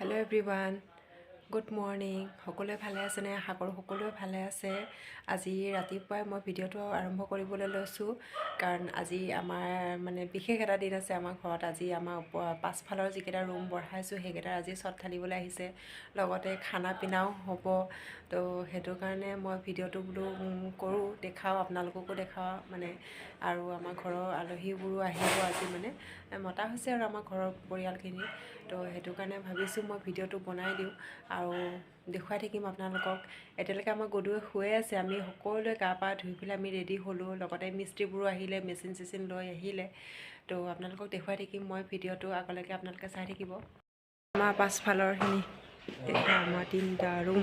Hello everyone, good morning. সকলোৱে ভালে আছেনে? আশা কৰোঁ সকলোৱে ভালে আছে। আজি ৰাতিপুৱাই মই ভিডিঅ'টো আৰম্ভ কৰিবলৈ লৈছোঁ, কাৰণ আজি আমাৰ মানে বিশেষ এটা দিন আছে আমাৰ ঘৰত। আজি আমাৰ পাছফালৰ যিকেইটা ৰুম বঢ়াইছোঁ, সেইকেইটা আজি চট ঢালিবলৈ আহিছে, লগতে খানা পিনাও হ'ব। তো সেইটো কাৰণে মই ভিডিঅ'টো বোলো কৰোঁ, দেখাওঁ, আপোনালোককো দেখাওঁ মানে। আৰু আমাৰ ঘৰৰ আলহীবোৰো আহিব আজি, মানে মতা হৈছে আৰু আমাৰ ঘৰৰ পৰিয়ালখিনি। তো সেইটো কাৰণে ভাবিছোঁ মই ভিডিঅ'টো বনাই দিওঁ আৰু দেখুৱাই থাকিম আপোনালোকক। এতিয়ালৈকে আমাৰ গদুৱে শুয়ে আছে। আমি সকলোৱে গা পা ধুই পেলাই আমি ৰেডি হ'লোঁ, লগতে মিস্ত্ৰীবোৰো আহিলে, মেচিন চেচিন লৈ আহিলে। তো আপোনালোকক দেখুৱাই থাকিম মই ভিডিঅ'টো, আগলৈকে আপোনালোকে চাই থাকিব। আমাৰ পাছফালৰখিনি এতিয়া আমাৰ তিনিটা ৰুম।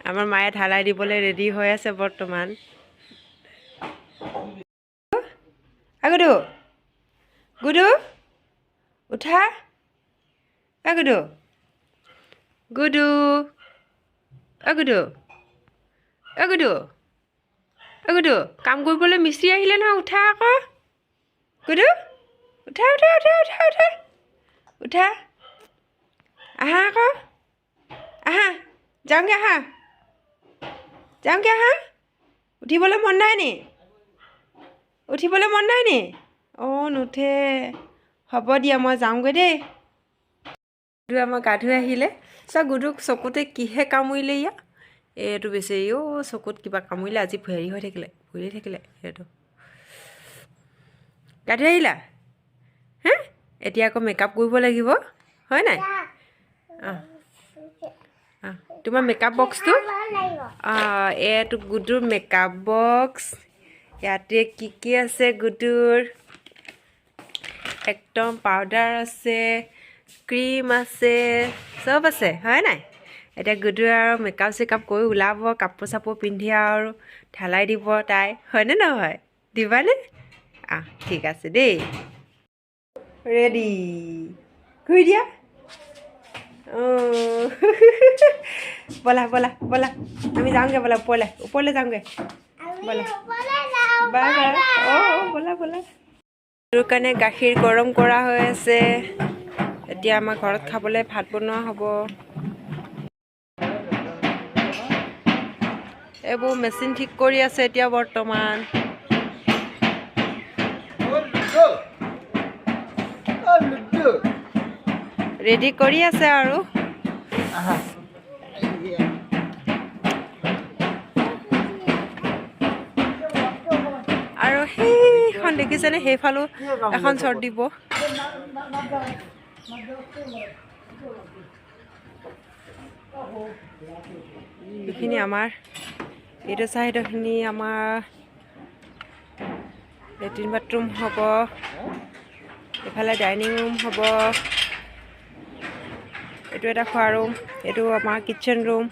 আমাৰ মায়ে ঢালাই দিবলৈ ৰেডি হৈ আছে বৰ্তমান। গুডু, গুডু, উঠা। অ গুডু, গুডু, অ গুডু, অ গুডু, অ গুডু, কাম কৰিবলৈ মিস্ত্ৰী আহিলে নহয়, উঠা আকৌ। গুডু, উঠা, উঠা, উঠা, উঠা, উঠা, উঠা, আহা আকৌ, আহা, যাওঁগে, আহা, যাওঁগে, আহা। উঠিবলৈ মন নাই নি? উঠিবলৈ মন নাই নি? অঁ, নুঠে। হ'ব দিয়া, মই যাওঁগৈ দেই। গুডু আমাৰ গা ধুই আহিলে। চোৱা, গুডুক চকুতে কিহে কামুৰিলে ইয়া। এইটো বেচেৰি, অ' চকুত কিবা কামুৰিলে, আজি হেৰি হৈ থাকিলে, ফুলি থাকিলে সেইটো। গা ধুই আহিলা হে, এতিয়া আকৌ মেকআপ কৰিব লাগিব, হয় নাই? অঁ অঁ, তোমাৰ মেকআপ বক্সটো, অঁ, এইটো গুডুৰ মেকআপ বক্স। ইয়াতে কি কি আছে গুডুৰ? একদম পাউডাৰ আছে, ক্ৰীম আছে, চব আছে, হয় নাই? এতিয়া গুডুৱে আৰু মেকআপ চেকআপ কৰি ওলাব, কাপোৰ চাপোৰ পিন্ধি আৰু ঢালাই দিব তাই, হয়নে নহয়? দিবানে? আহ, ঠিক আছে দেই, ৰেডি। ঘূৰি দিয়া। অঁ, ব'লা, ব'লা, ব'লা, আমি যাওঁগৈ, ব'লা, ওপৰলৈ, ওপৰলৈ যাওঁগৈ, ব'লা, বাই বাই। অঁ, ব'লা, ব'লা। তোৰ কাৰণে গাখীৰ গৰম কৰা হৈ আছে। এতিয়া আমাৰ ঘৰত খাবলৈ ভাত বনোৱা হ'ব। এইবোৰ মেচিন ঠিক কৰি আছে এতিয়া বৰ্তমান। ৰেডি কৰি আছে আৰু। আৰু সেইখন দেখিছেনে? সেইফালো এখন চট দিব। এইখিনি আমাৰ এইটো চাইডৰখিনি আমাৰ লেট্ৰিন বাথৰুম হ'ব, এইফালে ডাইনিং ৰুম হ'ব, এইটো এটা খোৱা ৰুম, এইটো আমাৰ কিটচেন ৰুম।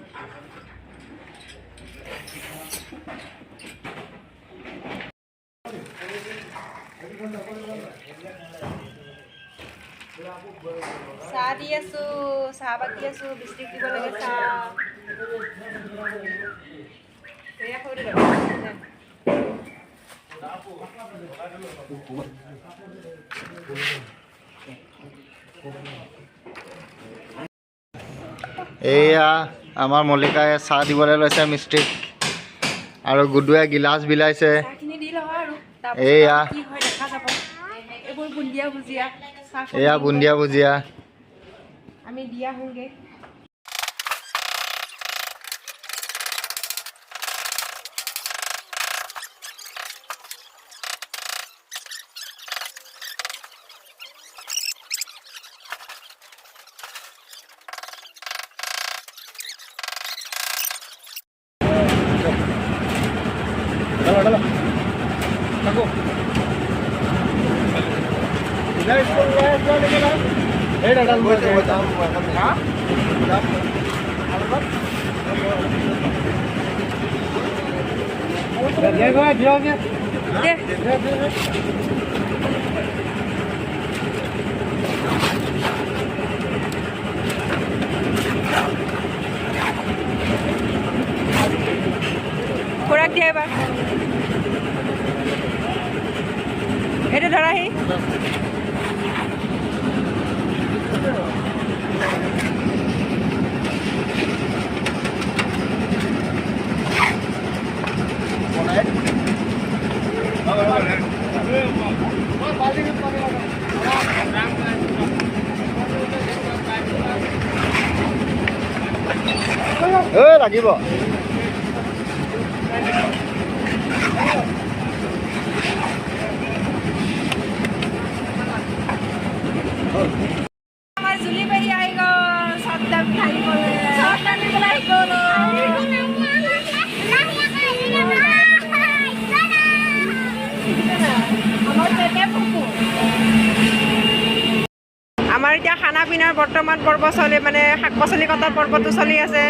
চাহ দি আছো, চাহ বাকি আছো, বিস্কুট দিব লাগে চাহ। এয়া সৰু দিলো। এয়া আমাৰ মল্লিকাই চাহ দিবলৈ লৈছে মিস্ত্ৰীক আৰু গুডুৱে গিলাচ বিলাইছে। চাহখিনি দি লওঁ আৰু তাৰপিছত এয়া। কি হয় দেখা যাব। এইবোৰ বুন্দিয়া ভুজিয়া চাহ। এয়া বুন্দিয়া ভুজিয়া। আমি দি আহোঁগৈ। দে। ঐ লাগিব। আমাৰ জুলি পেহী আহি গ'ল চব ঢালিবলৈ, চব ঢালিবলৈ আহি গ'ল। আমাৰ এতিয়া খানা পিনাৰ বৰ্তমান পৰ্ব চলি, মানে শাক পাচলি কটাৰ পৰ্বটো চলি আছে।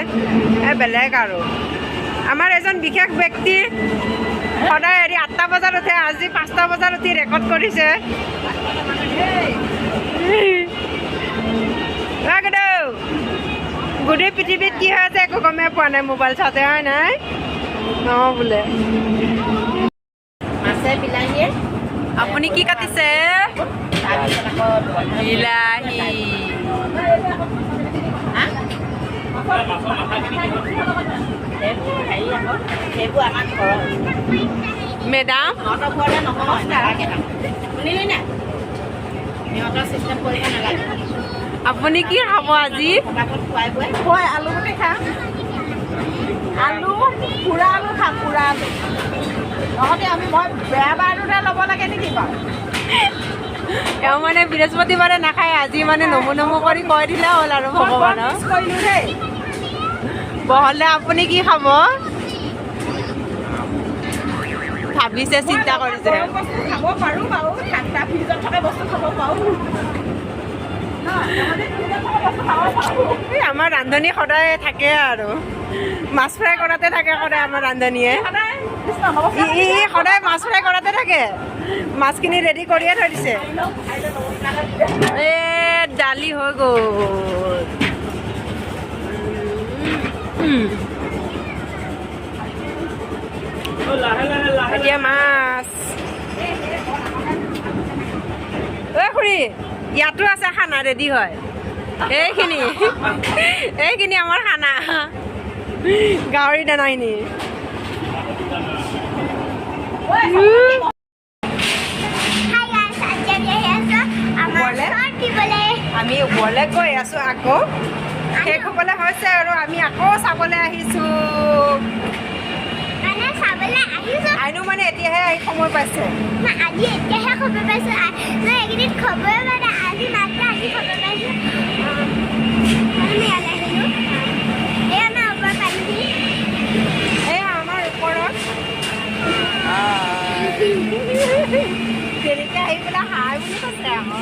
বেলেগ আৰু আমাৰ এজন বিশেষ ব্যক্তি সদায় হেৰি 8টা বজাত উঠে, আজি 5টা বজাত উঠি ৰেকৰ্ড কৰিছে। গোটেই পৃথিৱীত কি হৈ আছে একো গমেই পোৱা নাই মোবাইল চাওঁতে, হয় নাই? অঁ বোলে আপুনি কি কাটিছে? বিলাহী। মেডাম আপুনি কি খাব আজি? মই আলু গুটি খাম, আলু পোৰা আলু খাম, পোৰা আলু। নহ'লে আমি মই বেয়া বাৰটোতে ল'ব লাগে নেকি বাৰু? এওঁ মানে বৃহস্পতিবাৰে নাখায়, আজি মানে নমু নমু কৰি কৈ দিলে হ'ল আৰু ভগৱানক। কৰিলোঁ দেই। বহলে আপুনি কি খাব ভাবিছে, চিন্তা কৰিছে? গৰম বস্তু খাব পাৰোঁ বাৰু, ঠাণ্ডা ফ্ৰিজত থকা বস্তু খাব পাৰোঁ। এই আমাৰ ৰান্ধনী সদায় থাকে আৰু মাছ ফ্ৰাই কৰাতে থাকে সদায় আমাৰ ৰান্ধনীয়ে। ই সদায় মাছ ফ্ৰাই কৰাতে থাকে, মাছখিনি ৰেডি কৰিয়ে থৈ দিছে। এ দালি হৈ গ'ল। এতিয়া মাছ। ঐ খুৰী, ইয়াতো আছে খানা ৰেডি হয়। এইখিনি এইখিনি আমাৰ খানা, গাহৰি দানাখিনি। আমি ওপৰলৈ গৈ আছোঁ, আকৌ শেষ হ'বলৈ হৈছে আৰু আমি আকৌ চাবলৈ আহিছোঁ। আইনো মানে এতিয়াহে আহি সময় পাইছে। আজি এতিয়াহে খবৰ পাইছোঁ, মই এইকেইদিন খবৰে পোৱা নাই, আজি মাত্ৰ আজি খবৰ পাইছোঁ। আমি ইয়ালৈ আহিলোঁ। এই আমাৰ ওপৰৰ পানীখিনি। এয়া আমাৰ ওপৰত তেনেকে আহি পেলাই হাই বুলি কৈছে আকৌ।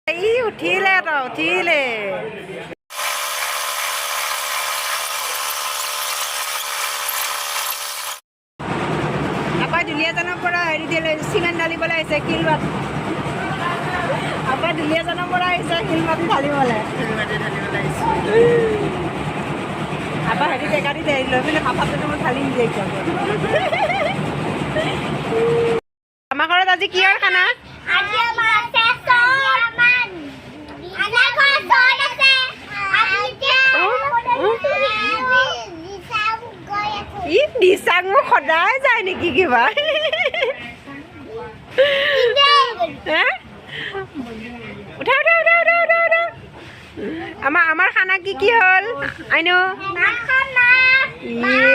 ই উঠিলে তই উঠিলে। আপা দুলীয়াজানৰ পৰা হেৰি দিলে, চিমেণ্ট ঢালিবলৈ আহিছে শিল মাটি। আপা দুলীয়াজানৰ পৰা আহিছে শিল মাটি ঢালিবলৈ। আপা হেৰি টেকা দি লৈ পেলাই কাপাৰটো মই ঢালি নিদিয়ে একদম। আমাৰ ঘৰত আজি কিহৰ খানা? আজি আমাৰ আছে চৰ। আমাৰ ঘৰত চৰ আছে। আমি এতিয়া গৈ আছো। ই দিচাং মোক সদায় যায় নেকি কিবা? হে? উঠা উঠা উঠা উঠা উঠা উঠা। আমাৰ আমাৰ খানা কি কি হ'ল আইনো? ইয়ে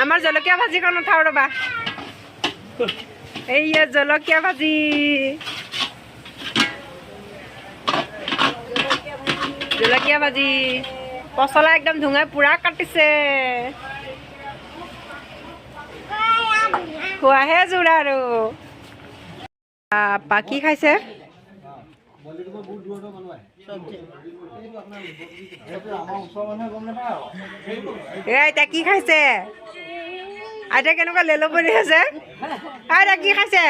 আমাৰ জলকীয়া ভাজিখন উঠাও ৰ'বা। এইয়া জলকীয়া ভাজি, জলকীয়া ভাজি, পচলা একদম ধুঙাই পুৰা কাটিছে, খোৱাহে জোৰ আৰু। আপা কি খাইছে? এ আইতা কি খাইছে? আইতা কেনেকুৱা লেলো পৰি আছে? আইতা কি খাইছে?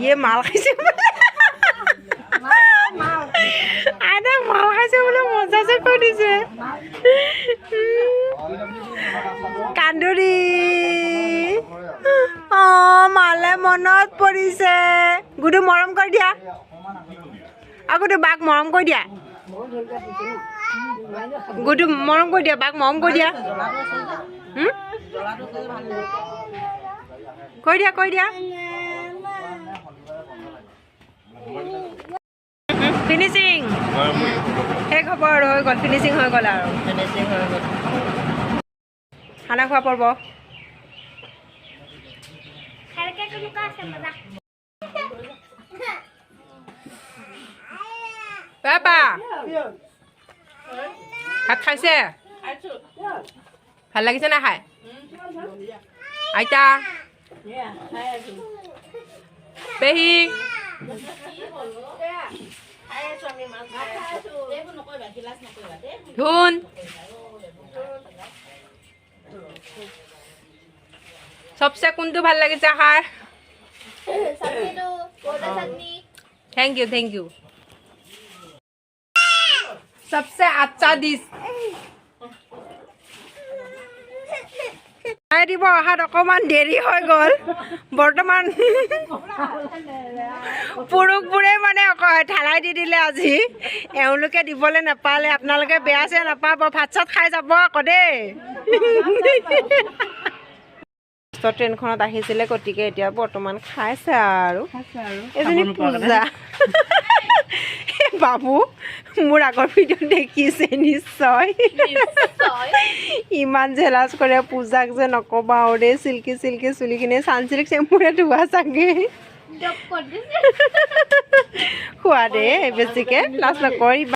ইয়ে মাল খাইছে বোলে। আইতা মাল খাইছে বোলে, মজাছে কৈ দিছে। কান্দুৰি অ মালে মনত পৰিছে। গুডু মৰম কৰি দিয়া, আৰু গুডু বাক মৰম কৰি দিয়া। গুডু, মৰম কৰি দিয়া বাক, মৰম কৰি দিয়া। হুম? কৈ দিয়া, কৈ দিয়া। ফিনিচিং শেষ হ'ব আৰু, হৈ গ'ল, ফিনিচিং হৈ গ'ল আৰু। ফিনিচিং হৈ গ'ল। খানা খোৱা পৰ্ব। খাৰকে কেনেকুৱা আছে, মজা। বাবা, ভাত খাইছে? ভাল লাগিছে না খাই? আইতা, পেহী, ধুন, চবচে কোনটো ভাল লাগিছে খাই? Thank U, thank U. চবচে আচ্ছা ডিছ খাই দিব অহাত অকণমান দেৰি হৈ গ'ল। বৰ্তমান পুৰুষবোৰে মানে ঢালাই দি দিলে আজি, এওঁলোকে দিবলৈ নাপালে। আপোনালোকে বেয়া চেয়া নাপাব, ভাত চাত খাই যাব আকৌ দেই। ট্ৰেইনখনত আহিছিলে, গতিকে এতিয়া বৰ্তমান খাইছে আৰু। এজনী পূজা বাবু, মোৰ আগৰ ভিডিঅ' দেখিছে নিশ্চয়। ইমান জেলাছ কৰে পূজাক যে নক'বা আৰু দেই। চিল্কি চিল্কি চুলিখিনি চানচিল্ক চেম্পুৰে ধোৱা চাগে। খোৱা দেই, বেছিকে লাজ নকৰিবা।